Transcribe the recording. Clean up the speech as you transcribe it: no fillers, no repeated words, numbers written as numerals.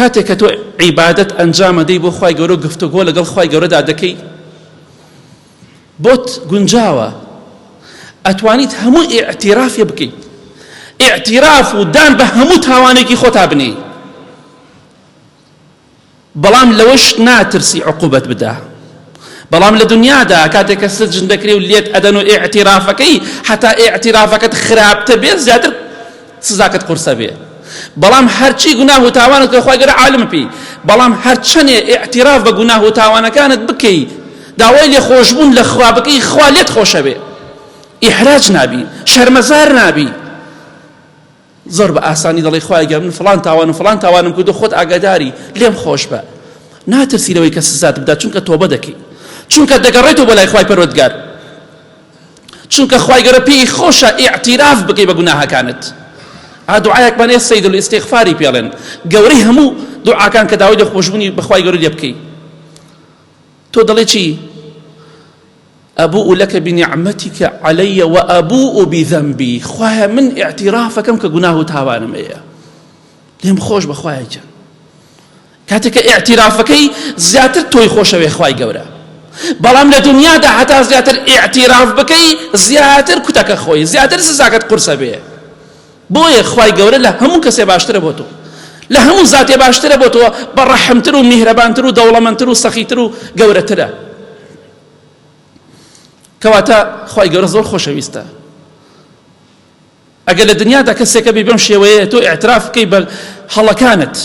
کاتێک کە تۆ عیبادەت ئەنجامەدەی بۆ خوای گەورە و گفتوگۆ لەگەڵ خوای گەورەدا دەکەی بۆت گونجاوە ئەتوانیت هەموو ئیعتیرافێ بکەیت ئیعتیراف و دان بە هەموو تاوانێکی خۆتا بنێی بەڵام لەوەش ناترسی عقوبەت بدا بەڵام لە دنیادا کاتێک کە سجن دەکرێ و لێت ئەدەن و ئیعتیرافەکەی هەتا ئیعتیرافەکەت خراپتر بێت زیاتر سزاکەت قورسە بێ بەڵام هەرچی گوناه و تاوانت کە خوای گەورە عالم پێی بەڵام هەرچەنێ ئیعتیراف بە گوناه و تاوانەکانت بکەی داوای لێخۆشبوون لە خوا بکەی خوا لێت خۆشە بێ ئیحراج نابی شەرمەزار نابی زۆر بە ئاسانی دەڵێی خوایە گیان من فڵان تاوان و فڵان تاوانم کردو خۆت ئاگاداری لێم خۆش بە ناترسی لەوەی کە سزات بدات چونکە تۆبە دەکەی چونکە دەگەڕێتەوە بۆ لای خوای پەروەردگار چونکە خوای گەورە پێی خۆشە ئیعتیراف بکەی بە گوناهەکانت ئا دوعایەکمان هەیە سید الاستغفاری پێڵێن گەورەی هەموو دوعاکان کە داوای لێخۆشبوونی بەخوای گەورە لێ بکەی تۆ دەڵێ چی أبوء لك بنعمتك علي وأبوء بذنبي خوایە من ئیعتیرافەکەم کە گوناه و تاوانم هەیە لێم خۆش بە خوایە گیان کاتێک کە ئیعتیرافەکەی زیاتر تۆی خۆشەوێ خوای گەورە بەڵام لە دنیادا هەتا زیاتر ئیعتیراف بکەی زیاتر کوتەکە خۆی زیاتر سزاکەت قورسە بێ بۆیە خوای گەورە لە هەموو کەسێ باشترە بۆ تۆ لە هەموو زاتێ باشترە بۆ تۆ بە ڕەحمتر و میهرەبانتر و دەوڵەمەندتر و سەخیتر و گەورەترە کەواتە خوای گەورە زۆر خۆشەویستە ئەگەر لە دنیادا کەسێکە بی بەم شێوەیە تۆ ئیعتراف بکەی بە هەڵەکانت.